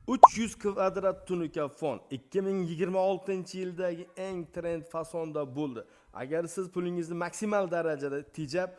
300 kvadrat tunuka fon 2026-yildagi eng trend fasonda bo'ldi. Agar siz pulingizni maksimal darajada tejab,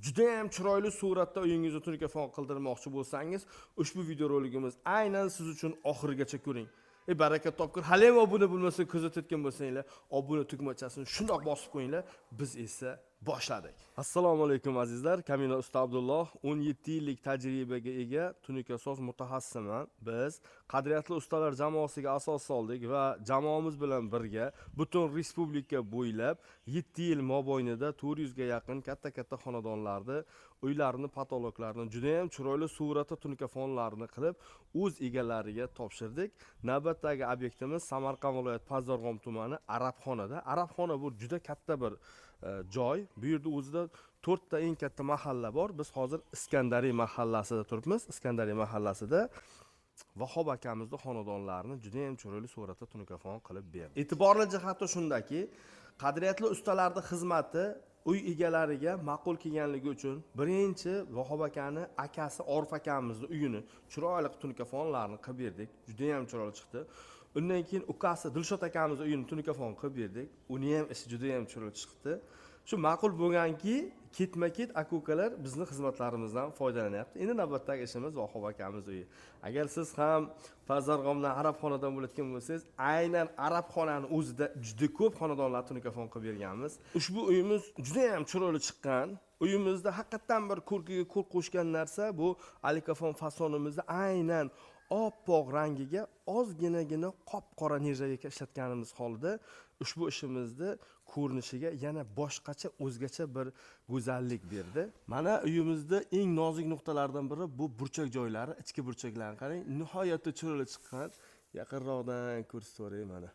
juda ham chiroyli suratda uyingizni tunuka fon qildirmoqchi bo'lsangiz, ushbu videorolikimiz aynan siz uchun, oxirigacha ko'ring. Ey, baraka topkur, hali ham obuna bo'lmasa kuzatayotgan bo'lsanglar, obuna tugmachasini shundoq bosib qo'yinglar. Biz esa boshladik. Assalomu alaykum, azizlar. Kamina Usta Abdulloh, 17 yillik tajribaga ega tunukasoz mutaxassisiman. Biz qadriyatli ustalar jamoasiga asos soldik va jamoamiz bilan birga butun respublika bo'ylab 7 yil mobaynida 400 ga yaqin katta-katta xonadonlarni, uylarni potoloklarini juda ham chiroyli suratda tunuka fonlarini qilib, o'z egalariga topshirdik. Navbatdagi obyektimiz Samarqand viloyati, Pazdarg'om tumani, Arabxonada. Arabxona bu juda katta bir joy. Bu yerda o'zida to'rtta eng katta mahalla bor. Biz hozir Iskandariy mahallasida turibmiz. Iskandariy mahallasida Vahob akamizni xonadonlarini juda ham chiroyli suratda tunukafon qilib berdi. E'tiborli jihati shundaki, qadriyatli ustalarni xizmati uy egalariga ma'qul kelganligi uchun birinchi Vahob akani akasi Orif akamizni uyini chiroyli qilib tunukafonlarni qilib berdik. Juda ham chiroyli chiqdi. Undan keyin ukasi Dilshod akamizni uyini tunukafon qilib berdik. Uni ham ishi juda ham chiroyli chiqdi. Shu ma'qul bo'lganki, ketma ket aka ukalar bizni xizmatlarimizdan foydalanyapti. Endi navbatdagi ishimiz Vahob akamiz uyi. Agar siz ham Pazarg'omdan, Arabxonadan bo'layotgan bo'lsangiz, aynan Arabxonani o'zida juda ko'p xonadonlar tunukafon qilib berganmiz. Ushbu uyimiz juda ham chiroyli chiqqan. Uyimizda haqiqatdan bir ko'rkiga ko'rk qo'shgan narsa bu alikafon fasonimizda aynan oppoq rangiga ozginagina qop qora нержавейка ishlatganimiz holda ushbu ishimizni ko'rinishiga yana boshqacha, o'zgacha bir go'zallik berdi. Mana, uyimizda eng nozik nuqtalardan biri bu burchak joylari, ichki burchaklarni qarang, nihoyatda chiroyli chiqqan. Yaqinroqdan ko'rsatib, mana.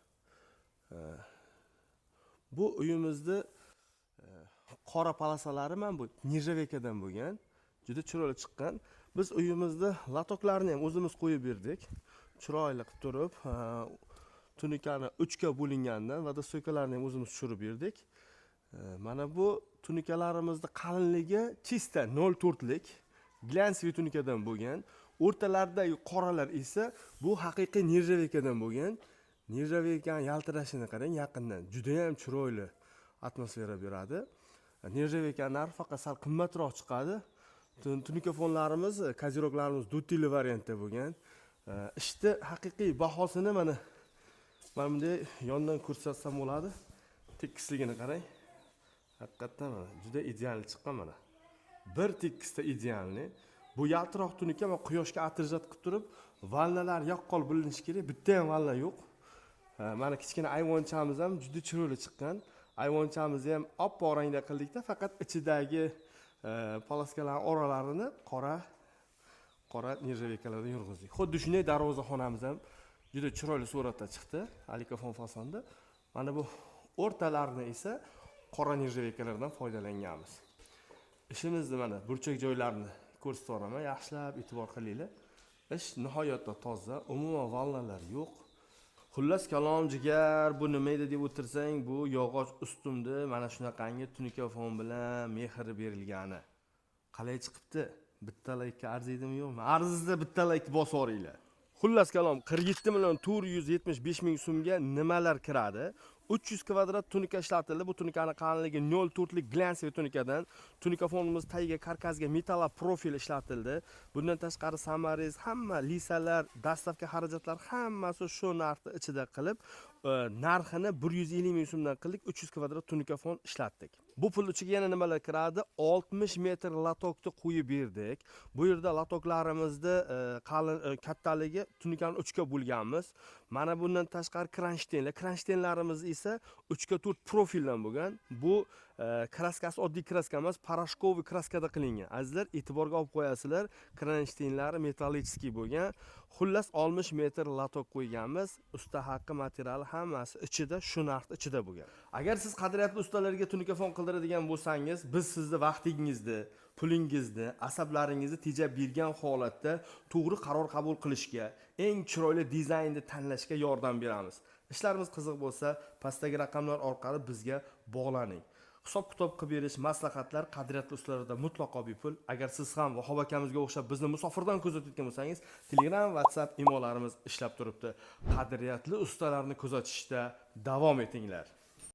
Bu uyimizni qora полоса lari mana bu нержавейка dan bo'lgan, juda chiroyli chiqqan. Biz uyimizda lotoklarni ham o'zimiz qo'yib berdik, chiroyli qilib turib, tunukani uchga bo'lingandan водостойка larni ham o'zimiz tushirib berdik. Mana bu tunukalarimizni qalinligi чисто 0,4lik глянцевый tunukadan bo'lgan. O'rtalaridagi qoralar esa bu haqiqiy нержавейка dan bo'lgan. Нержавейка ni yaltirashini qarang yaqindan, judayam chiroyli atmosfera beradi. Нержавейка narxi faqat sal qimmatroq chiqadi. Tunuka fonlarimiz, козырёк larimiz dutili variantda bo'lgan. Ishni haqiqiy bahosini mana bunday yondan ko'rsatsam bo'ladi. Tekisligini qarang, haqiqatdan mana juda ideal chiqqan. Mana bir tekisda идеальный. Bu yaltiroq tunuka va quyoshga отражать qilib turib, волна lar yaqqol bilinishi kerak, bitta ham волна yo'q. Mana, kichkina ayvonchamiz ham juda chiroyli chiqqan. Ayvonchamizni ham oppoq rangda qildikda, faqat ichidagi полоска larni oralarini qora qora нержавейка lardan yurg'izdik. Xuddi shunday darvozaxonamiz ham juda chiroyli suratda chiqdi, alikafon fasonda. Mana bu o'rtalarini esa qora нержавейка lardan foydalanganmiz. Ishimizni mana burchak joylarini ko'rsatib yuboraman, yaxshilab e'tibor qilinglar. Ish nihoyatda toza, umuman волна lar yo'q. Xullas kalom, jigar, bu nima edi deb o'tirsang, bu yog'och ustunni mana shunaqangi tunuka fon bilan mehr berilgani. Qalay chiqibdi? Bitta laykka arziydimi, yo'qmi? Arzizda bitta layk bosib yuboringlar. Xullas kalom, 47 475 000 so'mga nimalar kiradi? 300 kvadrat tunuka ishlatildi. Bu tunukani qalinligi 0,4lik глянцевый tunukadan. Tunuka fonimiz tagiga, karkasga metallопрофиль ishlatildi. Bundan tashqari саморез, hamma леса lar, доставка xarajatlar, hammasi shu narxni ichida qilib, narxini 150 ming so'mdan qildik. 300 kvadrat tunuka fon ishlatdik. Bu pul ichiga yana nimalar kiradi? 60 metr lotokni qo'yib berdik. Bu yerda lotoklarimizni qalin, kattaligi tunukani 3 ga bo'lganmiz. Mana bundan tashqari kronshtenlar, kronshtenlarimiz esa 3 ga 4 profildan bo'lgan. Bu краска si oddiy краска emas, порошковый краска da qilingan. Azizlar, e'tiborga olib qo'yasizlar, kronshtenlari металлический bo'lgan. Xullas, 60 metr lotok qo'yganmiz. Usta haqqi, materiali, hammasi ichida, shu narxni ichida bo'lgan. Agar siz qadriyatli ustalarga tunukafon qildiradigan bo'lsangiz, biz sizni vaqtingizni, pulingizni, asablaringizni tejab bergan holatda to'g'ri qaror qabul qilishga, eng chiroyli dizaynni tanlashga yordam beramiz. Ishlarimiz qiziq bo'lsa, pastdagi raqamlar orqali bizga bog'laning. Hisob kitob qilib berish, maslahatlar qadriyatli ustalarda mutlaqo bepul. Agar siz ham Vahob akamizga o'xshab bizni musofirdan kuzatayotgan bo'lsangiz, Telegram, WhatsApp, imolarimiz ishlab turibdi. Qadriyatli ustalarni kuzatishda davom etinglar.